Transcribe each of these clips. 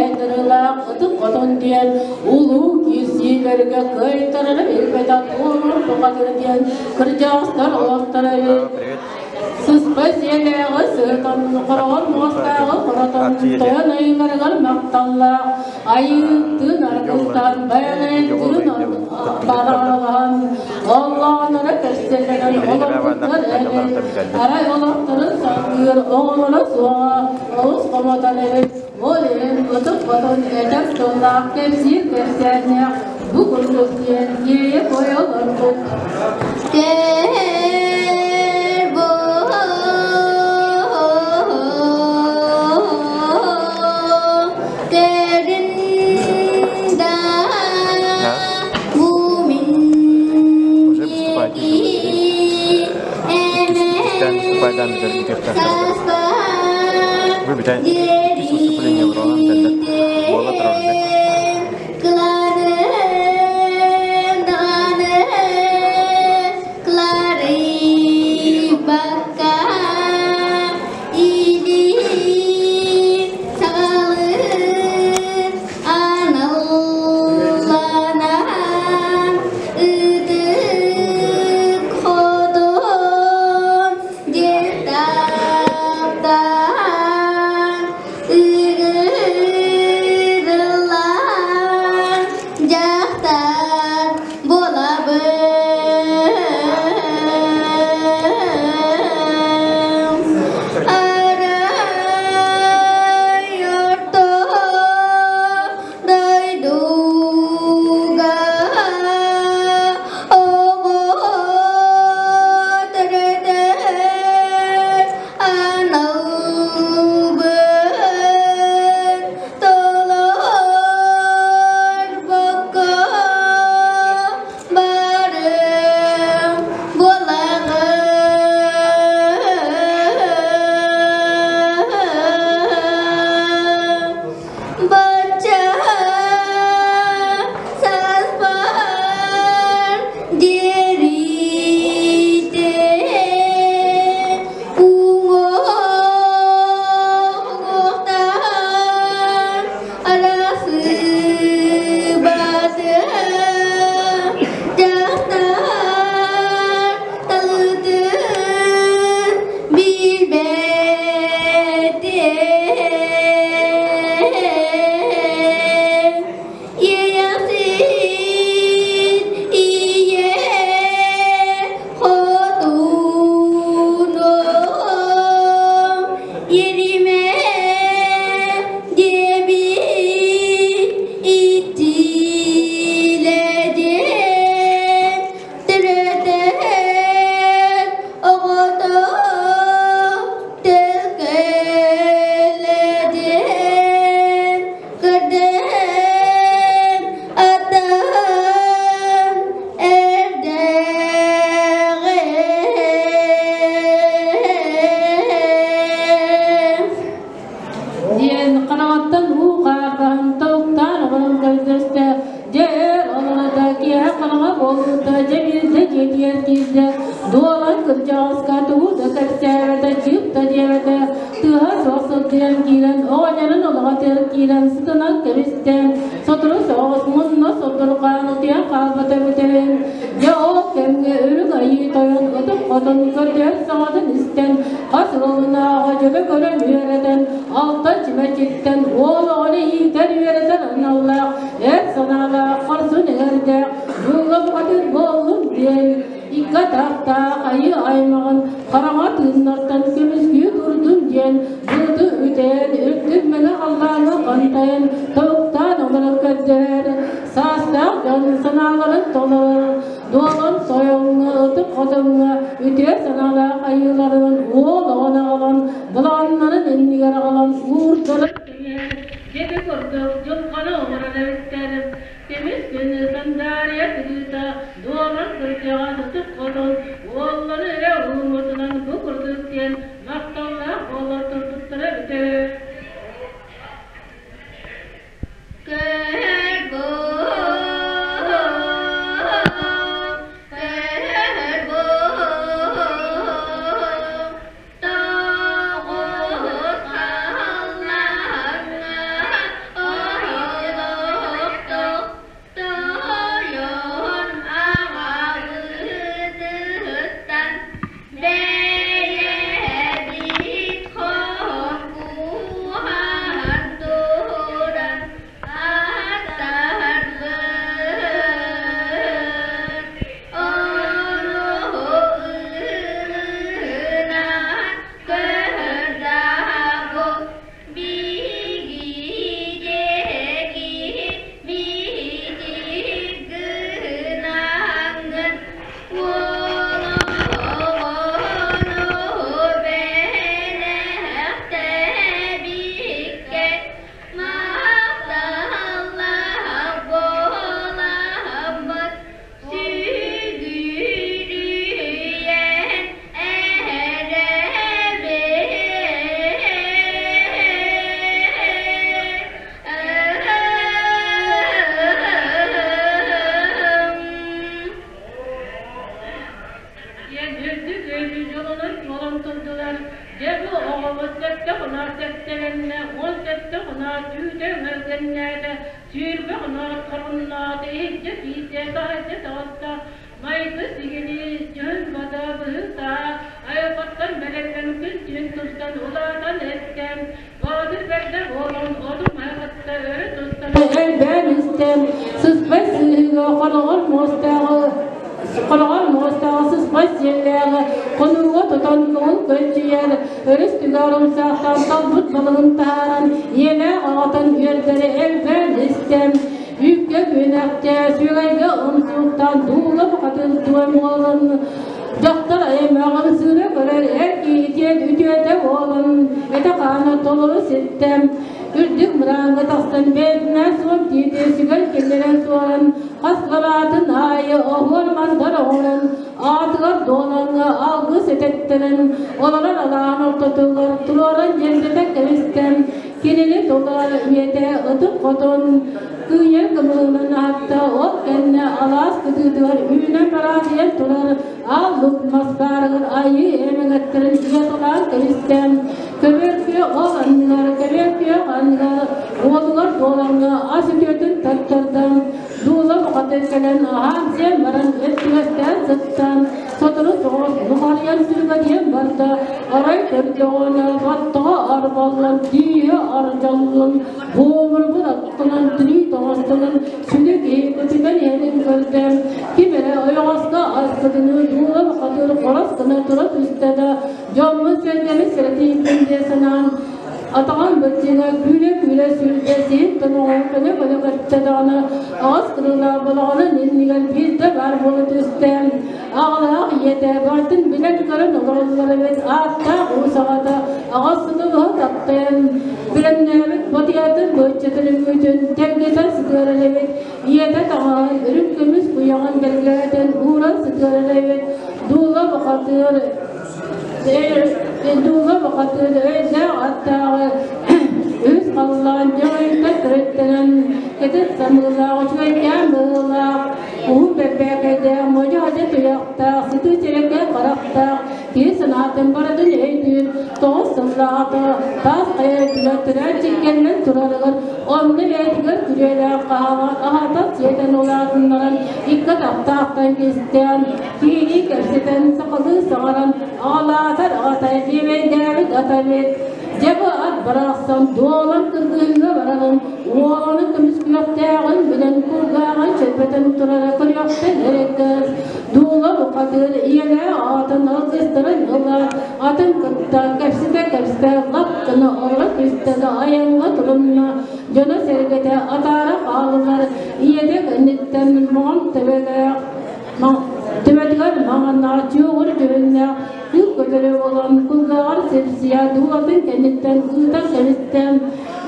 айдарыылаах Ытык Хотун диэн улуу киирсиилэргэ кыайтарары билбэтэх туомур бухатыр диэн кырдьаҕастар олохторо эбит. Сыспай сиэлээҕи сыһытан, хороҕор муостааҕы хоротон, тойон айыыларыгар махталлаах, айыыттыын аргыстаан, байанайдыын баралаһан, оллоонноро кэпсэллэрин олорбуттар эбит. Арай олохторун салгыыр оҕолоро суоҕа олус хомотор эбит. Ол иһин ытык хотун этэр тыллаах кэпсиир кэпсээннээх бу курдук диэн тиэйэ-койо олорбут. Уже выступает иккистээн выступайдаан бүтэр бүтүөхтээхтэр. Вы бүтэн иккис выступление буолан бүтэллэр. Буола турар уже. Диэн хараҕыттан уу хаарбаһын тобуктаан оҕонон көрдөстө. Дьэ өр олорото киэһэ хараҥа буолбута, дьэ биирдэ дьиэтигэр киирдэ. Дуолан кырдьаҕаска тугу да кэпсээбэтэ, чыып да диэбэтэ. Тыаһа суох сылдьыйан киирэн, оҕонньорун олоҕо киирэн сытынан кэбистэ. Сотору соҕус мунна содурҕаан утуйан хаалбата бүтэрин. Дьэ ол кэмҥэ Үрүҥ Айыы Тойон ытык хотун көрдөөн саҥатын истэн, хас ыалынааҕы дьөлө көрөн үөрэтэн, алта чүмэчиттэн уол оҕону иитэн үөрэтэн аналлаах, эр санаалаах, хорсун эҥэрдээх, дьылҕа бухатыыр буоллун диэн, икки атахтаах айыы аймаҕын хараҥа тыыннартан көмүскүү турдун диэн былыты үтэн, үрдүк мэҥэ халлааҥҥа хантайан, тобуктаан олорон көрдөһөр, саастаах дьон санааларын толорор, дуолан сойоҥҥо, ытык хотоҥҥо үтүө санаалаах айыыларын уол оҕону аҕалан, былааннарын иннигэр аҕалан уурдаран дьэби курдук дьылҕаны оҥорор эбиттэр. Көмүс күн сандаарыйа тыгыыта дуолан кырдьаҕас ытык хотон уоллары эрэ ууммутунан бу курдук диэн махталлаах буолар турбуттара эбитэ. Бэйэбит хомуһан туран аттарбыт, ону ылынан көрдөбү биһиги диэки мичик гынаҥҥын уол оҕону бэлэхтээбиккэ махталлаах буоламмыт сүгүрүйэн эрэбит. Диэн үрдүк өйдүү дьолунан туолан турдулар. Дьэ бу оҕобут 70 сэттэлэннэ, 17 хоноо түүтэ өҥөлгөннөөтө, 20 хоноо хорунноото, иһирдьэ киирдэ, таһырдьа таҕыста, майгы сигили, дьүһүн бата, быһыы-саа, айылҕаттан бэлэмнэн күн-түүн тустан улаатан эттэ, баатыр бэрдэ буолан оту-маһы кытта өрө тустан Элбээн истэн, сыспай сыһыыга хороҕор муостааҕы хороҕор муостааҕы сыспай сиэллээҕи хонууга тутан көҥүл көлдьүйэр, өрүс түгэҕэр умсаахтаан талбыт балыгын таһааран, ийэлээх аҕатын үөрдэри элбээн истэн, үүккэ күөнэхтэ, сүөгэйгэ умсууктаан дуула бухатыыр туой буолан, дьахтар аймаҕын сыыра көрөр эр киһитиэн үтүөтэ буолан, этэ-хаана толору ситтэ. Үрдүк мырааҥҥа тахсан бэйэтинээн суон тиити сүгэн киллэрэн суоран, хас лабаатын аайы оһуор мандар оҥорон, аатыгар дуолаҥҥа алгыс этэттэрэн, олорор алаан ортотугар туруоран дьиэлдэтэ кэбистэн, кинини тула ийэтэ ытык хотун кыыйар кымыһынан аһатта, ол кэннэ алаас кытыытыгар үүнэн бараатыйан турар аал лук мас баарыгар айыы эмэгэттэрин ыаталаан кэбистэн, көбүөр күөх ол анныгар, көбүөр күөх анныгар уолугар дуолаҥҥа ас үтүөтүн таттардан, дуула бухатыр кэлэн аһаан-сиэн баран өттүгэстээн сыттан, сотору соҕус нухарыйан сүргэдийэн барда, арай көрдөҕүнэ баттаҕа арбаллан, тииһэ ардьаллан, буомурбут аттынан тирии тоҕостанан сүдү киһи көтүтэн иһэрин көрдө. Ким эрэ ойоҕоско аспытыныы дуула бухатыр хорос гына тура түстэ да, дьоммут-сэргэбит сэрэтииппин дии санаан, атаҕын быччыҥа күүлэ-күүлэ сүүрдэ, сиһин тоноҕоһун көнө-көнө көттө даҕаны, аҕыс кырыылаах балаҕанын иннигэр биирдэ баар буола түстэ. Аҕалаах ийэтэ барытын билэн-көрөн олороллор эбит, ааттаах уус аҕата аҕас сылы быһа таптайан, бэлэмнээбит батыйатын быччатын үҥүүтүн тэлгэтэн сытыарар эбит, ийэтэ таҥаһын үрүҥ көмүс куйаҕын бэлгээтэн ууран сытыарар эбит, дуула бухатыыр Дуула бухатыыр өйдөөх аттааҕы үс халлаан дьоҥойуттан төрүттэнэн кэтит самыылаах, үчүгэйкээн быһыылаах, уһун бэрбээкэйдээх, модьу-хадьа туйахтаах, сытыы чэрэкэй харахтаах, киһи санаатын барытын өйдүүр, 9 сыллааҕыта таас хайа үрдүгэр төрөөн чиккэннэн турарыгар онно бэйэтигэр күрүөлээх аһатан сиэтэн улаатыннаран, икки атахтаахтан кистээн, киһилии кэпсэтэн, сахалыы саҥаран, аҕалаатар аҕата биэбэйдээбит ата эбит. Дьэ бу ат барахсан дуолан кыргыһыыга барарын, уоланы көмүскүөхтээҕин билэн кулгааҕын чөрбөтөн турара көрүөхтэн эрэккэс. Дуула бухатыыр ийэлээх аҕатын алгыстарын ыла, атын кытта кэпсэтэ-кэпсэтэ лап гына олоро түстэ да айаҥҥа турунна. Дьоно-сэргэтэ атаара хааллылар, ийэтэ кэнниттэн моҕон төбөлөөх төбөтүгэр маҥаннаах чуоҕур дьүһүннээх кыыл көтөрө буолан кулгааҕар сипсийэ дуулатын кэнниттэн ыытан кэбистэ.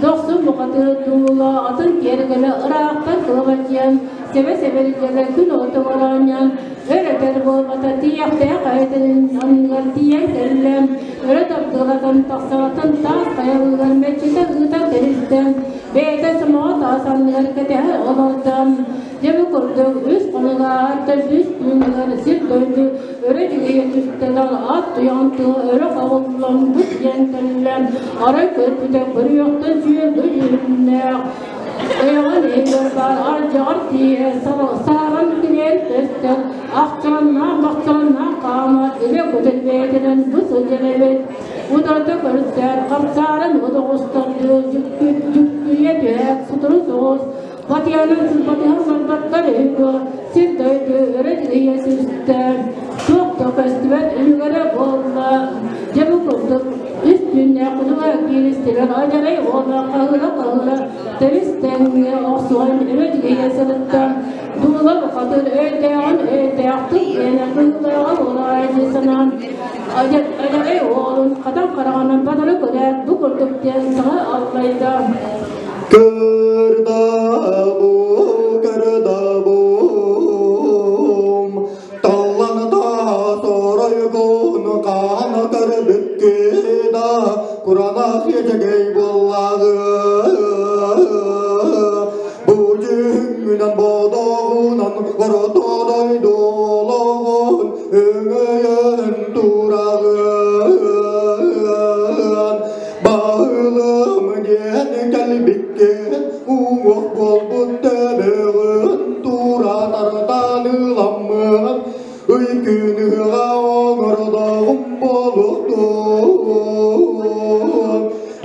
Дохсун бухатыыр дуула атын киэргэлэ ыраахтан кылабачыйан, сэбэ-сэбиргэлэ күн отугар оонньоон, өр өтөр буолбата тиийэхтээх айатын анныгар тиийэн кэллэ. Өрө тардыалатан тахсаҕатын таас хайалыгар мэччитэ ыытан кэбистэ. Бэйэтэ сомоҕо таас анныгар кэтэһэ олордо. Дьэ бу курдук 3 хонугааҕар төрдүс түүнүгэр сир-дойду өрө дьүһүйэ түстэлэр, ат туйаҕын тыла өрө хабыллан бу диэн кэллэ. Арай көрбүтэ көрүөхтэн сүөргү дьүһүннээх. Ойоҕун иһигэр баар ардьаҕар тиийэ сааран кириэн көстөр, ахчараннаах бахчараннаах хаама илэ кутун бэйэтинэн бу сылдьар эбит. Утарыта көрүстэр, хапсаарын отоҕустардыы дьүккүйэ түһээт сутуру соҕус Батыйанан сылбатыһан барбаттар үһү сир дойду өрө дьиһийэ түстэ, туох да көстүбэт үлүгэрэ буолла. Дьэ бу курдук үс түүннээх кутуга кииристилэр адьарай уола хаһыыра-хаһыыра тэбис тэҥҥэ охсуһан өрө дьиһийэ сырытта. Дуула бухатыыр өйдөөҕүн өйдөөхтүк диэнэ кыһыылааҕа буолаарай дии санаан адьарай уолун хатан хараҕынан батары көрөөт бу курдук диэн саҥа аллайда. Кырдабу, кырдабум, таллан таасоройгун хаана көрбүккүда куранах ечегей буоллаҕы бу дьүһүҥҥүнэн бодоҕунан оротодой дуолоҕун өҥөйөн тураҕын Баһылым диэн кэлбиккин, уҥуох буолбут төбөҕүн тура тартан ыламмын, ый күн ыһыаҕа оҥордоҕум буолуохтун.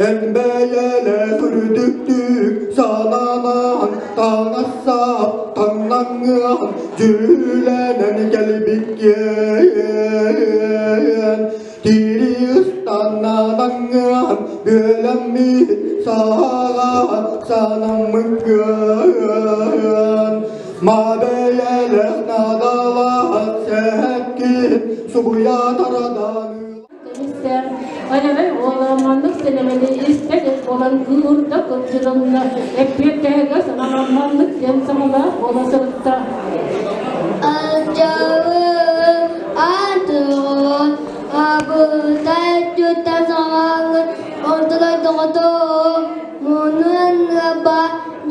Эн бэйэлээх үрдүктүк сананан, таҥассап таҥнаҥҥын, дьүүлэнэн кэлбиккин. Киристаннанаҥҥын бүөлэммит саҕа санаммыккын Ма бэйэлэх наадалаах сэһэккин субуйа тарадан Кэбистэ. Айаҕай уола маннык сэлэмэни истэ буолан кыырда кырдьылынна, эппиэттэһэргэ сананан маннык диэн саҥалаах буола сырытта. Алдьарыы аатырҕын, абытай түтэн саҕалын, ортолой доҕотоо, мунун ыаба,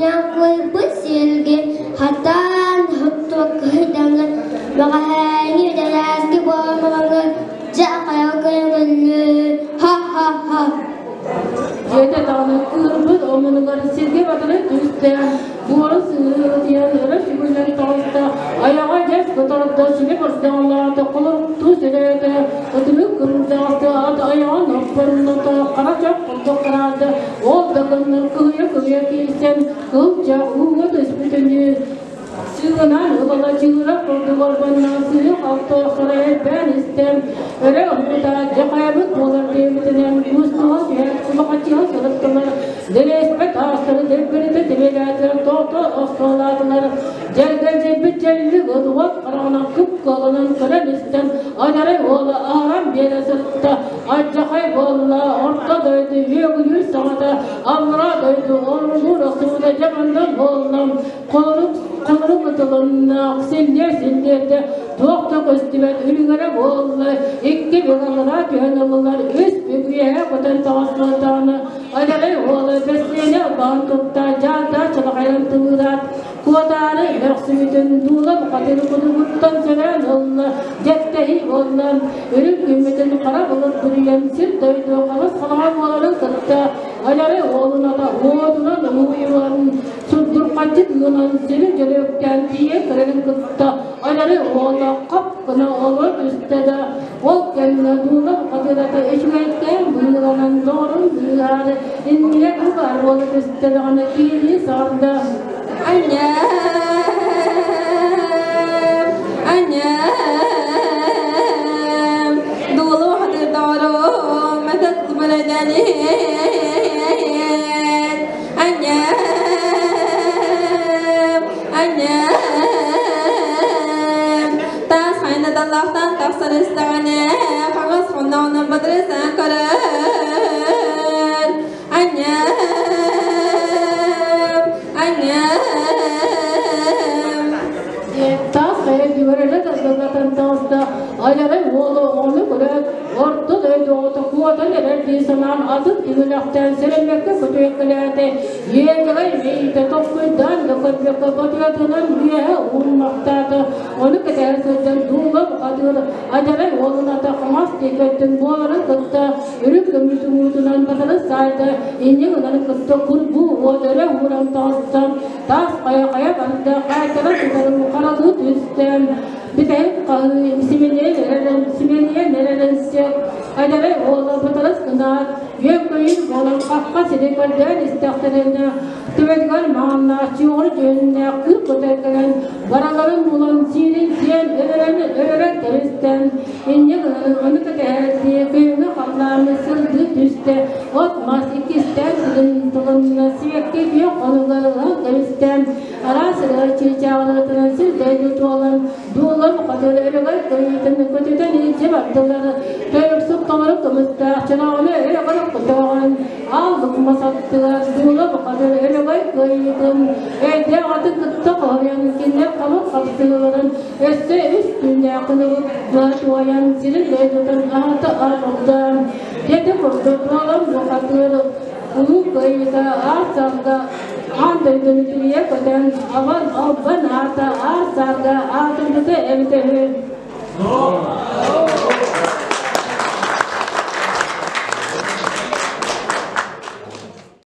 ньаҥкыйбыт силгин, хатаан хыттыбаккыһыйдаҥын, бэҕэһээҥҥи бэдэрээски буоламмаҥын, дьэ хайа көҥүллүү, ха-ха-ха. Дьиэтэ даҕаны кыырбыт омунугар сиргэ батары түстэ, буора сыһыытыйан өрө сүгүллэн таҕыста, айаҕа дьэс кытарда, силэ бырдаҕалаата, холоруктуу сэлээтэ, ытырык кырдаҕаста, ат айаҕын оппонното, хара чох курдук хараата, ол да гыннар кыһыйа-кыһыйа киирсэн, кыл-чах ууга түспүтүнүү Сыгынан ылала чыыра курдук орбонноон сыыһа-халты охсоро элбээн истэн, өрө уһута дьахайабыт буолар диэбитинэн куустуга түһэн кулахачыһа сырыттылар, дэлээспэт аастары дэлбэритэ тэбиэлээтилэр, тоото охсуолаатылар, дьэргэлдьийбит дьэллик уот хараҕынан кып-кыаланан көрөн-истэн адьарай уола аһаран биэрэ сытта, алдьархай буолла, орто дойду үөгүлүүр саҥата, аллараа дойду орулуур охсубута дьэ манна буолла. Холорук, холорук ытылынна, силлиэ силлиэтэ, туох да көстүбэт үлүгэрэ буолла, икки бүк түһэн ыллылар, үс бүк үөһэ көтөн таҕыстылар Адьарай уола бэссиэнэ баһын тутта, дьаата чалахайын тыбыыраат, куотаары мөхсүбүтүн дуула бухатыыр кутугуттан сөрөөн ылла, дьэттэһии буолла, үрүҥ күммүтүн хара былыт бүрүйэн сир дойду хаҕыс хараҥа буоларын кытта Адьарай уолун ата уотунан уһуйуон Сурдурҕаччы тыынан сири дьөлүөктээн тиийэ кэлэрин кытта Адьарай уола хап гына олоро түстэ да, ол кэннэ дуулап хатырата үчүгэйкээн быыланан доҕорун быыһаары иннигэр бу баар буола түстэ даҕаны киһилии саҕарда. Анньам, анньам, дуулуу хатыр доҕорум, этат бэлэдэлиэн. Анньам, анньам, таас хайна даллахтан тахсар истэҕинэ, хаҥас хонноҕунан бадырысан көрөр. Анньам, анньам. Таас хайа түбэрэлэ тардыллатан таҕыста, Айарай уола оҕону көрөөт, орто дойду оҕото куотан эрэр дии санаан атын түгүнэхтээн сэрэммэккэ көтүөккэлээтэ, иэдьэгэй мэйиитэ толкуйдаан да көрбөккө ботуйатынан үөһэ уурумахтаата, ону кэтэһэ сылдьан дуула бухатыыр Адьарай уолун ата хаҥас диэки өттүн буоларын кытта Үрүҥ көмүс уутунан батары саайда, инньэ гынан кытта курбуу уот өрө ууран таҕыста, таас хайа-хайа барда, хаайтара сытарын харалыы түстэ. Бүтэһик хаһыы симэлийэн эрэрин, симэлийэн эрэрин сиэк, Айдарай уола батарыс гынаат, үөн-көйүүр буолан хахха сири көрдөөн истэхтэринэ, төбөтүгэр маҥаннаах чуоҕур дьүһүннээх кыыл көтөр кэлэн, бараларын булан сиирин сиэн өлөрөн өлөрөн кэбистэн, инньэ гынан ону кэтэһэрдии күһүҥҥү халлааны сырдыы түстэ, от-мас иккистээн тылын тылынна, сибэкки күөх хонуга ылан кэбистэ, араас ырыа чыычааҕырытынан сир-дойду туолан, дуолан хотун өрөгөй кыйыытын көтүтэн илдьэ бардылар, тойуксук толору кымыстаах чороҕону өрөгөр көтөҕөн, аал лукма саттылар, дуула бухатыр өрөгөй кыайыытын өйдөөх аты кытта хоһуйан, кинилэр хабыр хапсыыларын өссө үс күннээх күнү туойан, сирин дойдутун аһата арылда. Дьэ курдук дуолан бухатыыр улуу кыайыыта аар-саарга аан дойдуну тилийэ көтөн, абан албан аата аар-саарга аатырбыта эбитэ үһү.